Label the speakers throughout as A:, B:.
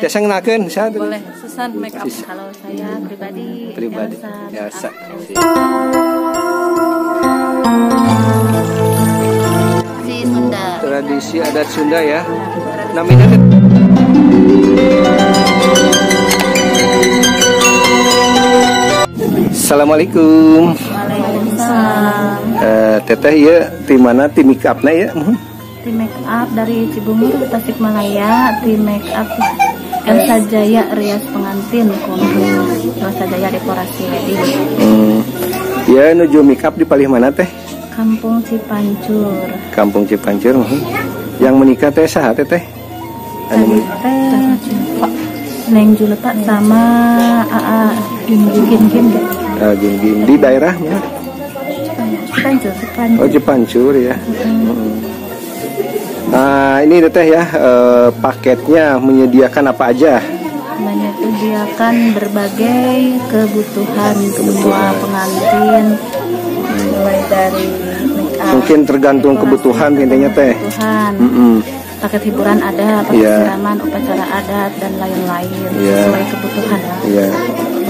A: Tiasa ngenakeun saha?
B: Boleh, Susan make up. Kalau saya pribadi
A: Elsa.
B: Si Sunda.
A: Tradisi adat Sunda ya. Namanya Assalamualaikum.
B: Waalaikumsalam.
A: Teteh ya, di mana tim make up-na ya?
B: Tim make up dari Cibungur, Tasikmalaya, tim make up Elsa Jaya rias pengantin, Elsa Jaya dekorasi wedding.
A: Ya nuju make up di palih mana teh?
B: Kampung Cipancur.
A: Kampung Cipancur. Yang menikah teh saha teh?
B: Anu teh Neng Juleta sama AA Gin Gin.
A: Gin Gin di daerah mana?
B: Cipancur.
A: Oh, Cipancur ya. Nah, ini teteh ya, paketnya menyediakan apa aja?
B: Menyediakan berbagai kebutuhan semua pengantin, mulai dari make up.
A: Mungkin tergantung kebutuhan intinya teh.
B: Kebutuhan. Paket hiburan ada, paket siraman, upacara adat dan lain-lain sesuai kebutuhan.
A: Iya.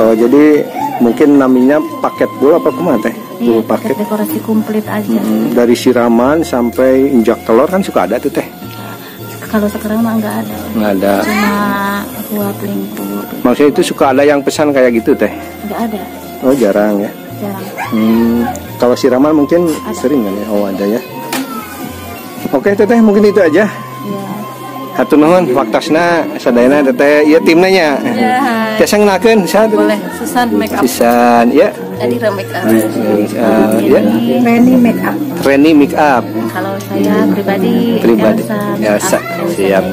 A: Oh, jadi mungkin namanya paket full apa kumaha teh?
B: Iya, paket dekorasi komplit aja.
A: Dari siraman sampai injak telur kan suka ada tuh teh.
B: Kalau sekarang mah nggak ada.
A: Nggak ada.
B: Cuma buat lingkup.
A: Maksudnya itu suka ada yang pesan kayak gitu teh?
B: Nggak ada.
A: Oh, jarang ya?
B: Jarang.
A: Kalau siraman mungkin ada. Sering kan ya? Oh, ada ya. Oke teteh, mungkin itu aja.
B: Iya.
A: Hatur nuhun waktasna sadayana teteh, ieu timna nya. Tiasa ngenakeun saha?
B: Boleh, Susan make up.
A: Susan, ya.
B: Adira make up.
A: Ya.
B: Reni make up.
A: Reni make up.
B: Kalau saya pribadi
A: Elsa. Siap.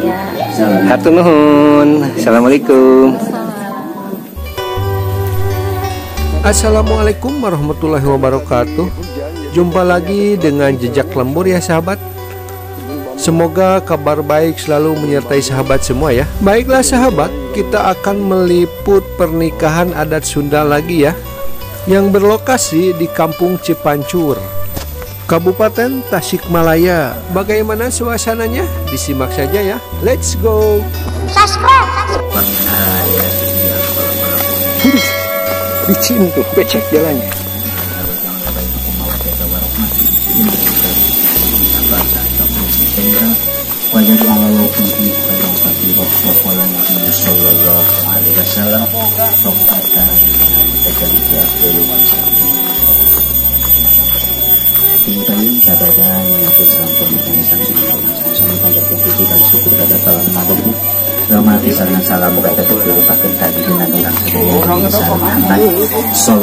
A: Hatur nuhun. Assalamualaikum.
C: Assalamualaikum warahmatullahi wabarakatuh. Jumpa lagi dengan Jejak Lembur ya sahabat. Semoga kabar baik selalu menyertai sahabat semua ya. Baiklah sahabat, kita akan meliput pernikahan adat Sunda lagi ya, yang berlokasi di Kampung Cipancur, Kabupaten Tasikmalaya. Bagaimana suasananya? Disimak saja ya. Let's go.
A: Subscribe. Licin tuh, becek jalannya.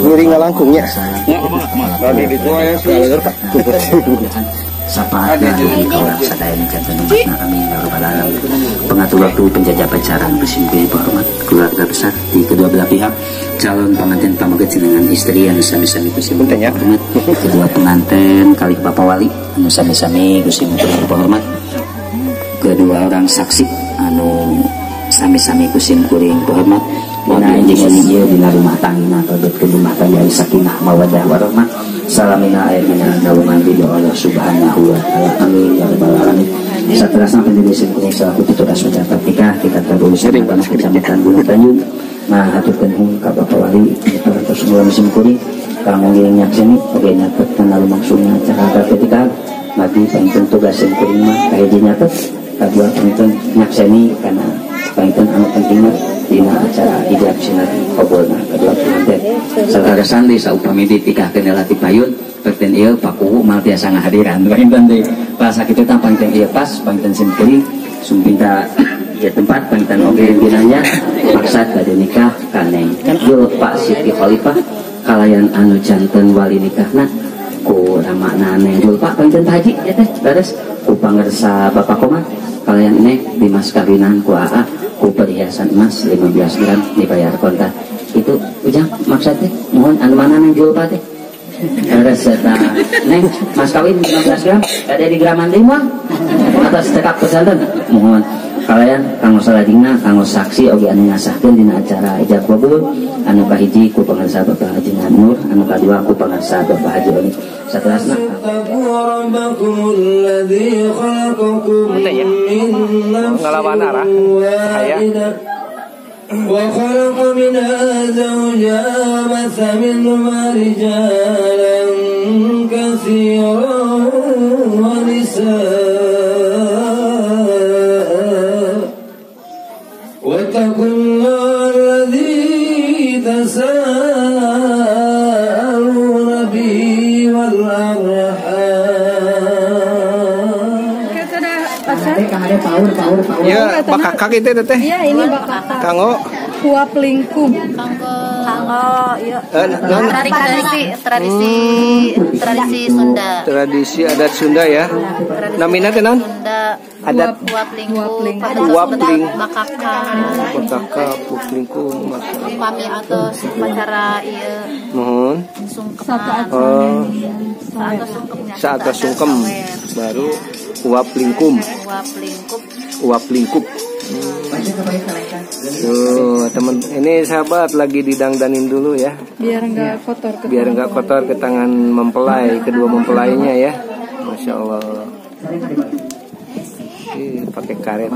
A: Miring ngalangkungnya.
D: Pengatur waktu penjajah pacaran bersimpuh hormat keluarga besar di kedua belah pihak, calon pengantin pameget dengan istri anu sami-sami kusim hormat, kedua pengantin kali bapak wali anu sami-sami kusim hormat, kedua orang saksi anu sami-sami kusim kuring hormat. Dina anjing ieu dina rumah tangga kalebetkeun rumah tangga sakinah mawaddah warahmah salamina ayeuna naungan ridho Allah Subhanahu wa taala, amin ya rabbal alamin. Saterasna penjelasan kuring selaku petugas mencatat nikah di kantor urusan tanah Kecamatan Gunung Tanjung. Nah, haturkeun nuhun ka Bapak Wali parantos ngulami sim kuring kanggo ngiring nyakseni oge nyatet kana lumangsungna acara akad nikah. Mati panginten tugas sim kuring mah kahiji nyatet, kadua panginten nyakseni kana panginten anu pentingna dina acara ijab sinati qabolna kedua pengantin. Salarasan di saupami ditikahkeun heula ti payun pekten ieu pakuwu mal tiasa ngahadiran panginten deui. Pas sakitu tah panginten ieu pas panginten sim kuring sumping ka ieu tempat panginten oge dinanya maksad bade nikah ka Neng Pak Siti Khalifah kalayan anu janten wali nikahna ku ramana Neng Julpa panginten Pak Haji ya teh leres ku pangersa Bapak Komar kalayan Neng dimas kawinan ku AA ku perhiasan emas 15 gram dibayar kontan. Itu ujang maksudnya mohon anu mana Neng Julpa teh leres eta Neng mas kawin 15 gram ada di graman deui moal atas tekap pesanten mohon kalian kanggo salajengna kanggo saksi oge anu ngasahkeun dina acara ijab kabul anu kahiji ku pangarsa Bapak Haji Nur, anu kadua ku pangarsa Bapak Haji Oni. Saterasna
A: ngalawan arah saya.
E: وخلق منها زوجها وبث منهما رجالا كثيرا ونساء واتقوا الله الذي تساءلون به والأرحام.
A: Ya, bakakak itu teteh.
F: Iya, ini bakakak.
A: Kanggo
F: uap lingkum.
B: Kanggo, iya. Tradisi tradisi Sunda.
A: Tradisi adat Sunda ya. Namina teh naon? Adat
B: uap lingkum.
A: Uap lingkum.
B: Bakakak.
A: Bakakak uap lingkum.
B: Pami atau upacara ieu.
A: Mohon.
B: Sungkeman.
A: Oh.
B: Saat sungkem.
A: Baru uap lingkum.
B: Uap lingkup.
A: Uap lingkup. Tuh, teman, ini sahabat lagi didangdanin dulu ya.
F: Biar enggak kotor ke
A: biar enggak kotor ke tangan mempelai, kedua mempelainya ya. Masya Allah. Ini pakai karet.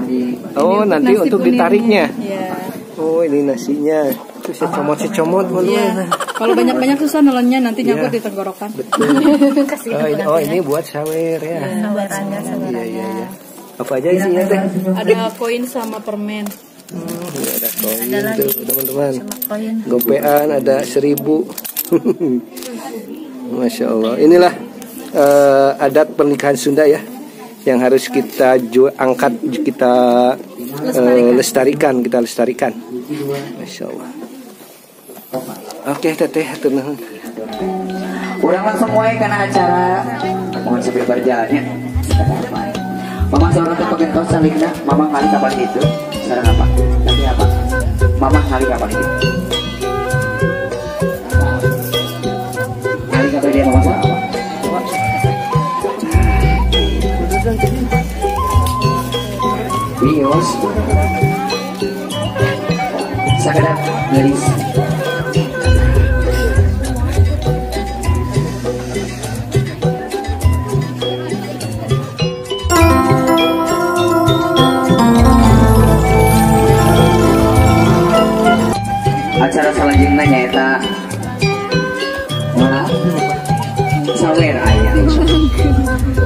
A: Oh, nanti nasi untuk ditariknya.
F: Ya.
A: Oh, ini nasinya. Itu secomot-secomot
F: ya. Kalau banyak-banyak susah nelennya, nanti nyangkut di tenggorokan.
A: Betul. Oh, ini buat sawer ya. Iya, iya, iya. Apa aja isinya teh?
F: Ada koin sama permen.
A: Ini ada koin tuh, teman-teman. Gopean ada 1000. Masya Allah. Inilah adat pernikahan Sunda ya, yang harus kita angkat, kita lestarikan, kita lestarikan. Masya Allah. Oke, teteh, hatur nuhun.
G: Urang langsung wae kana acara. Mohon sambil berjalannya. Mama seorang teh pakai salikna, mama ngali kapal itu. Sareng apa? Nanti apa? Mama ngali kapal itu. Ngali kapal dia mama sareng apa? Wios. Sakedap geulis. Acara selanjutnya nyaeta sawer aya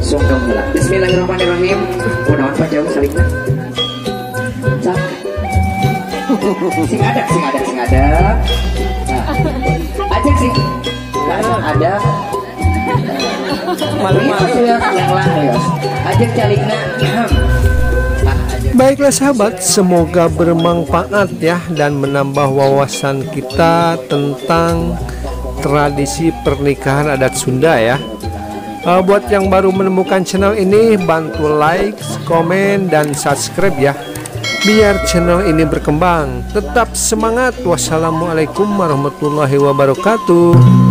G: sungkem heula. Bismillahirrahmanirrahim. Kunaon pajauh salikna? Cak. Sing ada, sing ada, sing ada. Nah. Ajak sing ada. Malu-malu ya, ajak calikna.
C: Baiklah sahabat, semoga bermanfaat ya dan menambah wawasan kita tentang tradisi pernikahan adat Sunda ya. Buat yang baru menemukan channel ini, bantu like, komen, dan subscribe ya, biar channel ini berkembang. Tetap semangat. Wassalamualaikum warahmatullahi wabarakatuh.